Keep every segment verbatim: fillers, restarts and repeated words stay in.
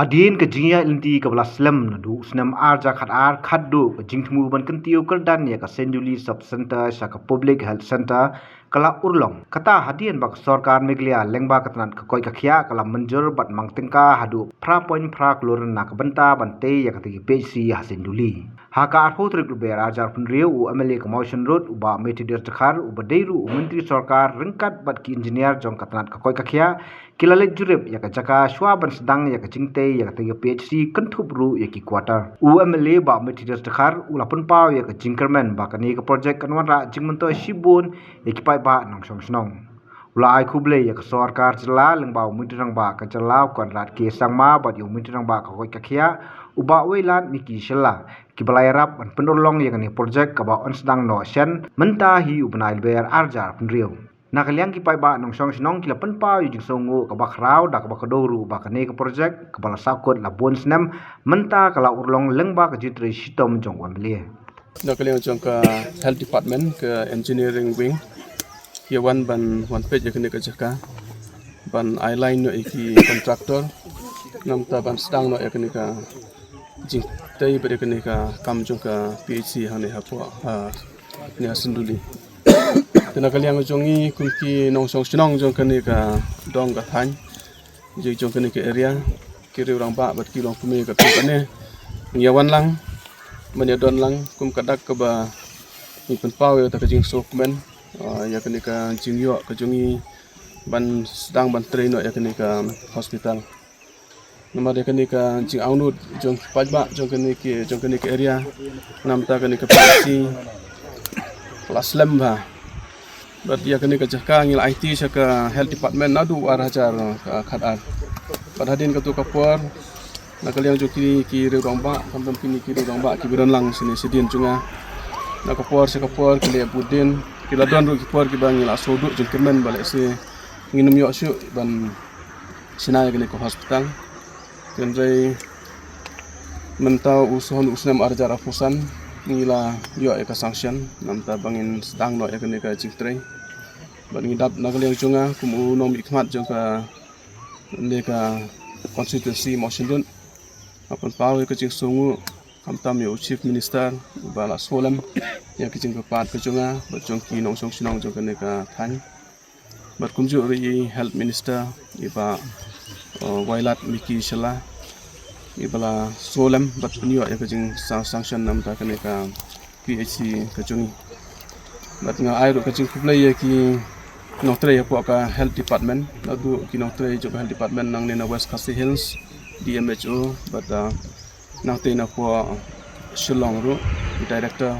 Hadien ka jingïaid lynti kaba la slem naduh u snem ar hajar khatar, khatduh ka jingthmu ban kyntiew kyrdan ïa ka Senduli Sub Center sha ka Public Health Center ka la urlong. Kata hadien ba ka sorkar Meghalaya lyngba ka tnat ka koit ka khiah ka la mynjur bad mang tyngka haduh phra point phra klur na ka bynta ban tei ïa kata ka P H C ha Senduli. Ha ka arphew tarik Lber ar hajar phew hynriew, u M L A ka Mawshynrut, u Bah Methodius Dkhar, uba dei ruh u Myntri Sorkar ryngkat bad ki engineer jong ka tnat ka koit ka khiah, ki la leit jurip ïa ka jaka shuwa ban sdang ïa ka jingtei ïa kata ka P H C, kynthup ruh ïa ki quarter. U M L A Bah Methodius Dkhar u la pynpaw ïa ka jingkyrmen ba kane ka project kan wanrah jingmyntoi shibun ïa ki paidbah nongshong shnong. U la ai khublei ïa ka sorkar jylla lyngba u Myntri Rangbah ka jylla u Conrad K Sangma bad ïa u Myntri Rangbah ka koit ka khiah u Bah Wailadmiki Shylla, kiba la ïarap ban pynurlong ïa kane ka project kaba yn sdang noh shen mynta hi u bnai Lber ar hajar phew hynriew. Na ka liang ki paidbah nongshong shnong ki la pynpaw ïa ka jingsngewnguh kaba khraw da kaba kdew ruh ba kane ka project kaba la sahkut la bun snem mynta ka la urlong lyngba ka jingtrei shitom jong u M L A. Na ka liang jong ka Health Department, ka Engineering Wing, ki ïa wan ban wan peit ïa kane ka jaka, ban ai line noh ïa ki contractor, namar ban sdang noh ïa kane ka jingtei bad ïa kane ka kam jong ka P H C hangne hapoh, ha, ne ha Senduli. Te na ka liang jong ngi kum ki nongshong shnong jong kane ka dong ka thaiñ, jong, jong kane ka area, ki riew rangbah bad ki longkmie ka thung kane, ngi ïa wan lang, ban ïa don lang kum ka dak kaba ngi pynpaw ïa kata ka jingsngewkmen, ah, ïa kane ka jingïoh ka jong ngi ban sdang ban trei noh ïa kane ka hospital. Namar ïa kane ka jingangnud jong ki paidbah jong kane ki, jong kane ka area, namar kane ka P H C la slem bha. Bad ïa kane ka jaka ngi la aiti sha ka Health Department naduh ar hajar khatar. Bad hadien kato ka por, na ka liang jong kine ki riew rangbah, khamtam kine ki riew rangbah kiba don lang shane shadien jong nga, na ka por sha ka por ki la bud dien, ki la don ruh ki por kiba ngi la sngewduh jingkyrmen ba lehse ngin ym ïoh shuh ban shna ïa kane ka hospital. Hynrei mynta u snem, u snem ar hajar arphew san ngi la ïoh ïa ka sanction, namar ba ngin sdang noh ïa kane ka jingtrei. Bad ngi dap na ka liang jong nga kum u nongmihkhmat jong kane ka constituency Mawshynrut, nga pynpaw ïa ka jingsngewnguh khamtam ïa u Chief Minister uba la sngewlem ïa ka jingkyrpad ka jong nga bad jong ki nongshong shnong jong kane ka thaiñ. Bad kumjuh ruh i Health Minister i Bah, uh, Wailadmiki Shylla, iba la sngewlem bad pynïoh ïa ka jing sang-, sanction namar kane ka P H C ka jong ngi. Bad nga ai ruh ka jingkhublei ïa ki nongtrei hapoh ka Health Department, naduh ki nongtrei jong ka Health Department nangne na West Khasi Hills, D M H O, bad, uh, nangtei napoh Shillong ruh, ki director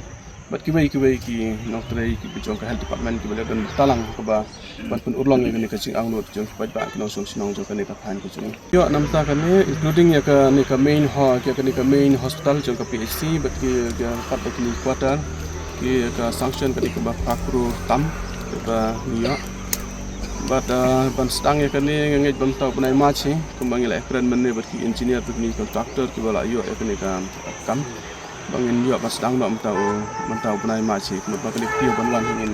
bad kiwei kiwei ki nongtrei kiba jong ka Health Department kiba la don bynta lang kaba ban pynurlong ïa kane ka jingangnud jong ki paidbah ki nongshong shnong jong kane ka thaiñ ka jong ngi. Ïoh namar kane, including ïa kane ka main ho-, ïa kane ka main hospital jong ka P H C bad ki, ki pat da kine quarter, ki ka sanction kane kaba phra klur tam kaba ngi ïoh. Bad, ah, ban sdang ïa kane nga ngeit ba mynta u bnai March hi, kumba ngi la ïakren mynne bad ki engineer bad ki contractor kiba la ïoh ïa kane ka kam, ba ngin ïoh ban sdang noh mynta u, mynta u bnai March hi, kumba kane ka phew ban wan hi ngin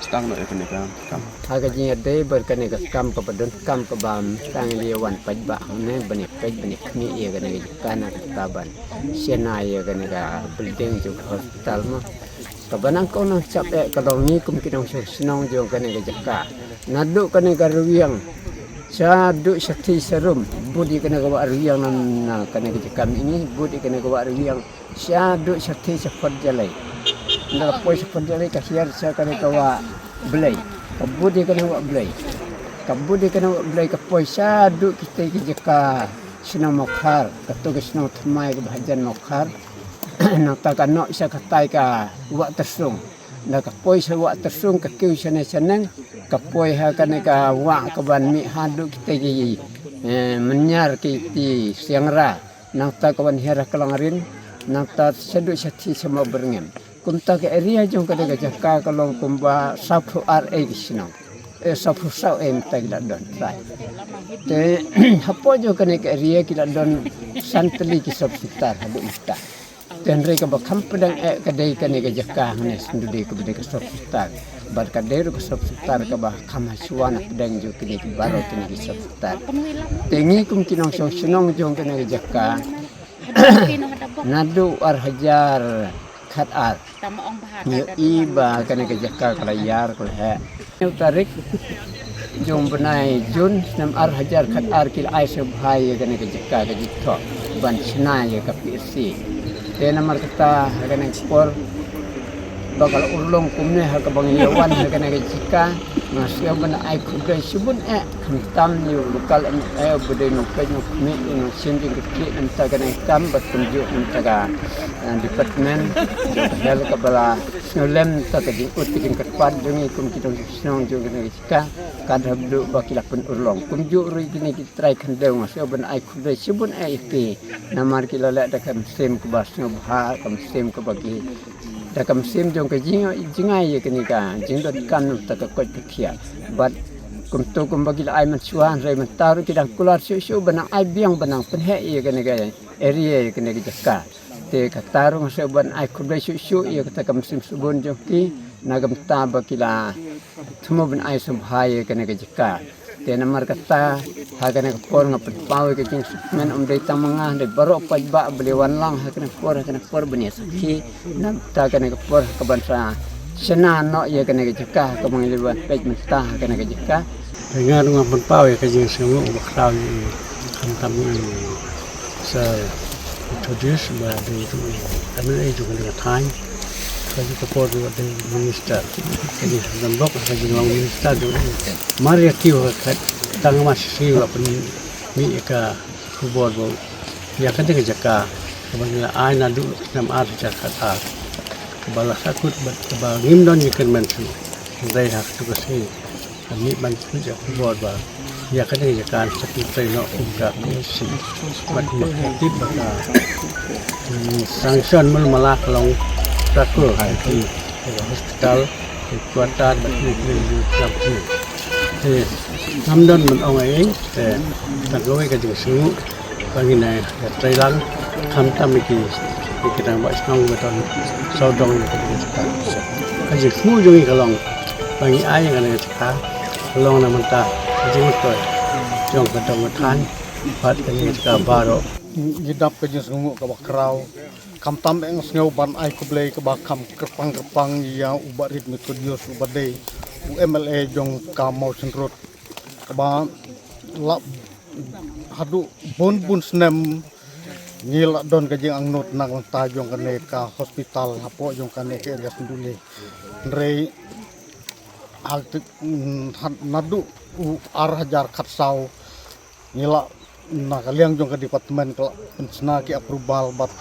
sdang noh ïa kane ka kam. Ha ka jingïadei bad kane ka kam kaba donkam kaba mynta ngi la wan paidbah hangne ban ïa peit ban ïa khmih ïa kane ka jaka na ka bynta ban shna ïa kane ka building jong ka hospital mo. Kaba nyngkong nyngkong eh ka long ngi kum ki nongshong shnong jong kane ka jaka. Naduh kane ka Rwiang shaduh shathie sharum, bud ïa kane ka wah Rwiang na, na kane ka jaka mihngi, bud ïa kane ka wah Rwiang shaduh shathie shaphot Jalei. Nda ka poi shaphot Jalei ka hiar sha kane ka wah Blei. Ka bud ïa kane ka wah Blei. Ka bud ïa kane ka wah Blei ka poi shaduh kitei ki jaka shnong Mawkhar, kato ka shnong thymmai kaba hajan Mawkhar. Nangta ka noh sha katai ka wah Tyrsung. Nda ka poi sha wah Tyrsung ka kiew shane shaneng, ka poi ha kane ka wah kaban mih haduh kitei ki, eh, Mynniar ki, ki Siangra. Nangta kaban hiar ha Kalangrin, nangta shaduh shathie sha Mawbyrngem. Kumta ka area jong kane ka jaka ka long kumba sawphew ar ei ki shnong. Eh, sawphew saw ei mynta ki la don trai. Te hapoh jong kane ka area ki la don san tylli ki sub center haduh mynta. Te hynrei kaba kham pdeng eh ka dei kane ka jaka hangne Senduli kaba dei ka sub center. Bad ka dei ruh ka sub sector kaba kham hashwa na pdeng jong kine ki baroh kine ki sub sector. Te ngi kum ki nongshong shnong jong kane ka jaka naduh ar hajar khat ar ngi ïohi ba kane ka jaka ka la ïar ka la heh. Hynñiew tarik jong bnai Jun snem ar hajar khat ar ki la ai sngewbha ïa kane ka jaka ka jingthoh ban shna ïa ka P H C. Te namar kata ha kane ka por ba ka la urlong kumne ha kaba ngi ïa wan ha kane ka jaka, nga sngew ban ai khublei shibun eh khamtam ïa u local M L A uba dei nongpeit nongkhmih ïa nongshem jingkyrkieh na bynta kane ka kam bad kumjuh na bynta ka, eh, department jong ka health kaba la sngewlem na bynta ka jingud ka jingkyrpad jong ngi kum ki nongshong shnong jong kane ka jaka. Ka dei haduh ba ki la pynurlong kumjuh ruh kine ki trai khyndew, nga sngew ban ai khublei shibun eh ïa ki namar ki la leh da ka mynsiem kaba sngewbha, ka mynsiem kaba ki da ka mynsiem jong ka jing, jingai ïa kane ka jingdonkam na bynta ka koit ka khiah. Bad kumto kumba ki la ai mynshuwa, hynrei mynta ruh ki dang kular shuh shuh ban nang ai biang ban nang pynheh ïa kane ka area, ïa kane ka jaka. Te kata ruh nga sngew ban ai khublei shuh shuh ïa kata ka mynsiem shibun jong ki na ka bynta ba ki la thmu ban ai sngewbha ïa kane ka jaka. Te namar kata ha kane ka por nga pynpaw ïa ka jingsngewkmen, ym dei tang ma nga, hynrei baroh paidbah ba la wan lang ha kane ka por, ha kane ka por ban ïa sakhi na bynta kane ka por ha kaban sa shna noh ïa kane ka jaka ha kaba ngi la wan peit mynta ha kane ka jaka. Te nga ruh nga pynpaw ïa ka jingsngewnguh ba khraw ïa i khamtam ïa i Sir Methodius ba dei ruh i M L A jong kane ka thaiñ. Ka dei ka por ruh ba dei minister. Ka dei Sir Dambok ka jinglong minister jong i. Mar ïa kiew ha ka tang ma shisngi la pynmih ïa ka khubor ba ïa kane ka jaka kaba ngi la ai naduh snem ar hajar khat ar, kaba la sahkut bad kaba ngim don ïa kyrmen shuh. Hynrei ha kajuh ka sngi Ka mih ban pynjah khubor ba ïa kane ka jaka sa pyntrei noh kum ka P H C. Bad ngi tip ba ka, hmm, sanction mul mala ka long tracker ha ki hospital, ki quarter bad ki ki ki ki. Te ngam don ban ong ei ei te tang kawei ka jingsngewnguh. Ba ngi nai ïatrei lang khamtam ïa ki, ïa ki rangbah shnong ba don sawdong ïa ka jingstad. Ka jingsngew jong ngi ka long ba ngi ai ïa kane ka jaka ka long na bynta ka jingmyntoi jong ka dong ka thaiñ bad ka jingïatrei baroh. Ngi dap ka jingsngewnguh kaba khraw khamtam, eh, nga sngew ban ai khublei kaba kham kyrpang kyrpang ïa u Bah Rit Methodius uba dei u M L A jong ka Mawshynrut kaba la haduh bun bun snem ngi la don ka jingangnud na ka bynta jong kane ka hospital hapoh jong kane ka area Synduli. Hynrei ha, naduh u ar hajar khatsaw ngi la, na ka liang jong ka department ka la pynshna ki approval bad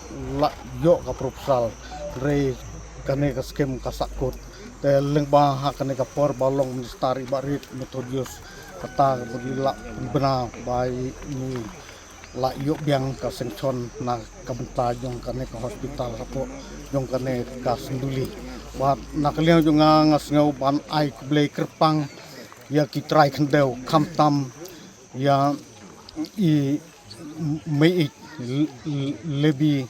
la ïoh ka proposal. Hynrei kane ka skim ka sahkut. Te lyngba ha kane ka por ba long minister i Bah Rit Methodius, kata ka ba ngi la pynbna ba ngi la ïoh biang ka sanction na ka bynta jong kane ka hospital hapoh jong kane ka Synduli. Bad na ka liang jong nga, nga sngew ban ai khublei kyrpang ïa ki trai khyndew khamtam ïa i Mei Lebi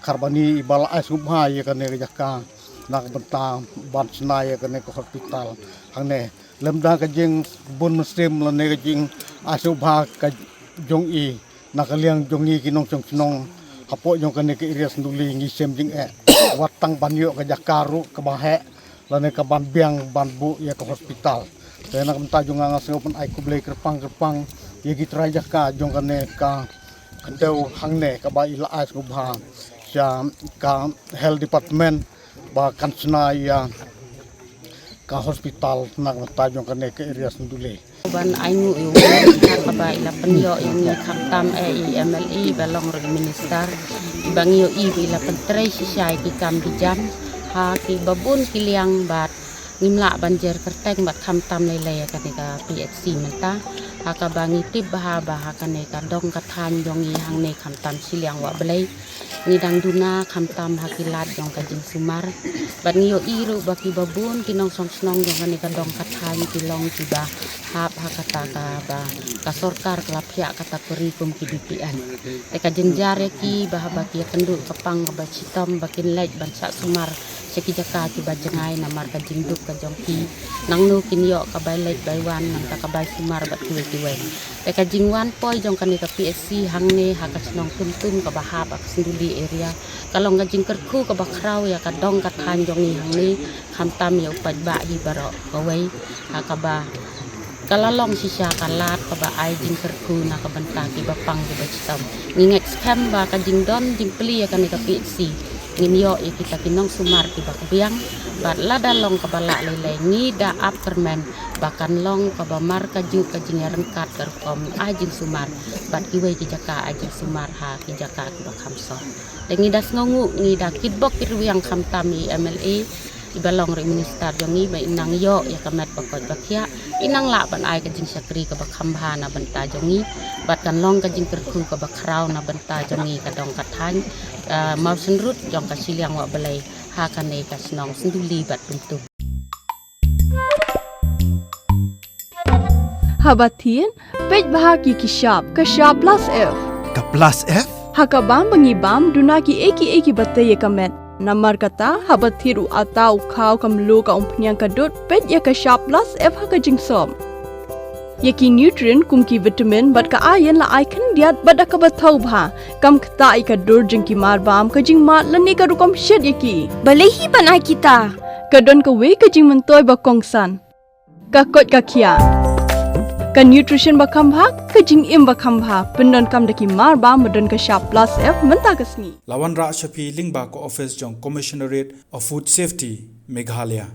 Kharbani iba la ai sngewbha ïa kane ka jaka na ka bynta ban shna ïa kane ka hospital hangne. Lymda ka jingbun mynsiem lane ka jingai sngewbha ka jong i, na ka liang jong ngi ki nongshong shnong hapoh jong kane ka area Synduli ngi shem jingeh wat tang ban ïoh ka jaka ruh kaba heh lane ka ban biang ban buh ïa ka hospital. Te na ka bynta jong nga, nga sngew ban ai khublei kyrpang kyrpang ïa ki trai jaka jong kane ka khyndew hangne kaba i la ai sngewbha sha ka health department ba kan shna ïa ka hospital na ka bynta jong kane ka area Synduli. Ban ai nguh ïa u Bah Rit kaba i la pynïoh ïa ngi khamtam, eh, i M L A ba long ruh i minister, iba ngi ïohi ba i la pyntrei shisha ïa ki kam ki jam ha kiba bun ki liang bad ngim lah ban jer kyrteng bad khamtam lei lei ïa kane ka P H C mynta. Ha kaba ngi tip bha ba ha kane ka dong ka thaiñ jong ngi hangne khamtam shiliang Wah Blei, ngi dang duna khamtam ha ki lad jong ka jingsumar. Bad ngi ïohi ruh ba kiba bun ki nongshong shnong jong kane ka dong ka thaiñ ki long kiba hap ha kata kaba ka sorkar ka la phiah kata ka ri kum ki B P L. Te ka jynjar ïa ki ba haba ki ïakynduh ka pang kaba shitom ba kin leit ban shah sumar sha ki jaka kiba jngai namar ka jingduk ka jong ki. Nangno kin ïoh ka bai leit bai wan nangta ka bai sumar bad kiwei kiwei. Te ka jingwan poi jong kane ka P H C hangne ha ka shnong Tumtum kaba hap ha ka Senduli area ka long ka jingkyrkhu kaba khraw ïa ka dong ka thaiñ jong ngi hangne, khamtam ïa u paidbah hi baroh kawei, ha kaba ka la long shisha ka lad kaba ai jingkyrkhu na ka bynta kiba pang kiba shitom. Ngi ngeit skhem ba ka jingdon jingplie ïa kane ka P H C ngin ïoh ïa kita ki nongsumar kiba kbiang. Bad lada long kaba lah lei lei, ngi da ap kyrmen ba kan long kaba mar kajuh ka jingïaryngkat ka rukom ai jingsumar bad kiwei ki jaka ai jingsumar ha ki jaka kiba kham sor. Te ngi da sngewnguh, ngi da kitbok kitrwiang khamtam ïa i M L A iba long ruh i minister jong ngi ba i nang ïoh ïa ka met ba koit ba khiah, i nang lah ban ai ka jingshakri kaba kham bha na bynta jong ngi. Bad kan long ka jingkyrkhu kaba khraw na bynta jong ngi ka dong ka thaiñ, ah, mawsynrut jong ka shiliang Wah Blei ha kane ka shnong Senduli bad Tumtum. Haba thied, peit bha ki ki shap, ka shap plus F. Ka plus F? Ha ka bam ba ngi bam, duna ki ei ki ei kiba tei ïa ka met. Namar kata, haba thied u atta u khaw ka mluh ka umphniang ka dud, peit ïa ka shap plus F ha ka jingsop. Ïa ki nutrient kum ki vitamin bad ka iron la ai khyndiat bad da kaba thaw bha. Kam ktah ïa ka dur jong ki mar bam, ka jingmad lane ka rukom shet ïa ki. Balei hi ban ai kita? Ka don kawei ka jingmyntoi ba kongsan. Ka koit ka khiah. Ka nutrition ba kham bha, ka jingim ba kham bha. Pyndonkam da ki mar bam ba don ka shap plus F mynta ka sngi. La wanrah sha phi lyngba ka office jong Commissionerate of Food Safety, Meghalaya.